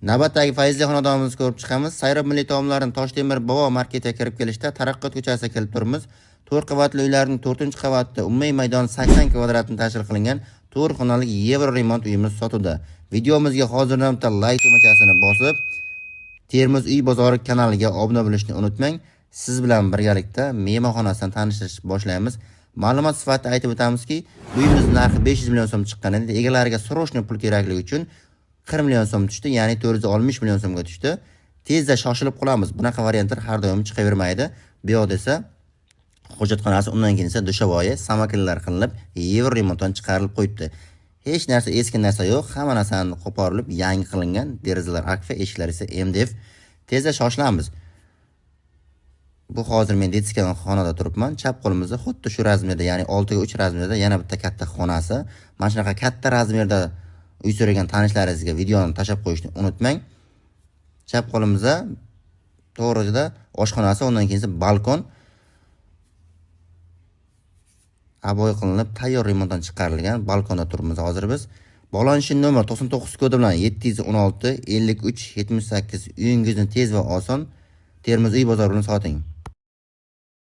Navbatdagi fayzli xonadonimizni ko'rib chiqamiz. Sayrob milliy taomlarini Toshtemir bobo marketiga kirib kelishda Taraqqiyot ko'chasiga kelib turibmiz. 4 qavatli uylarning 4-qavatida umumiy maydon 80 kvadratni tashkil qilingan 4 xonali yevro remont uyimiz sotuvda. Videomizga hozirdan bitta like tugmachasini bosib, Termiz uy bozori kanaliga obuna bo'lishni unutmang. Siz bilan birgalikda mehmonxonasidan tanishish boshlaymiz. Ma'lumot sifatida aytib o'tamizki, uyimiz narxi 500 million so'm chiqqan edi. Egalariga срочно pul kerakligi uchun 40 million so'm tushdi, ya'ni 460 million so'mga tushdi. Tezda shoshilib qolamiz. Bunaqa variantlar har doim chiqavermaydi. Bu yoqda esa hojatxonasi, undan keyin esa dushovoyi, samokinlar qilinib, yevro remontdan chiqarilib qo'yibdi. Hech narsa eski narsa yo'q, hamma narsani qo'porilib yangi qilingan. Derazalar akfa, eshiklar esa MDF. Tezda shoshilamiz. Bu hozir men detskiy xonada turibman. Chap qo'limizda xuddi shu razmerda, ya'ni 6 ga 3 razmerda yana bitta katta xonasi. Mana shunaqa katta razmerda uy so'ragan tanishlaringizga videoni tashlab qo'yishni unutmang. Chap qo'limizda to'g'risida oshxonasi, undan keyin esa balkon. Aboy qilinib, tayyor remontdan chiqarilgan balkonda turibmiz hozir biz. Bog'lanishning nomer 99 kodi bilan 716 53 78. Uyingizni tez va oson Termiz uy bozori bilan soting.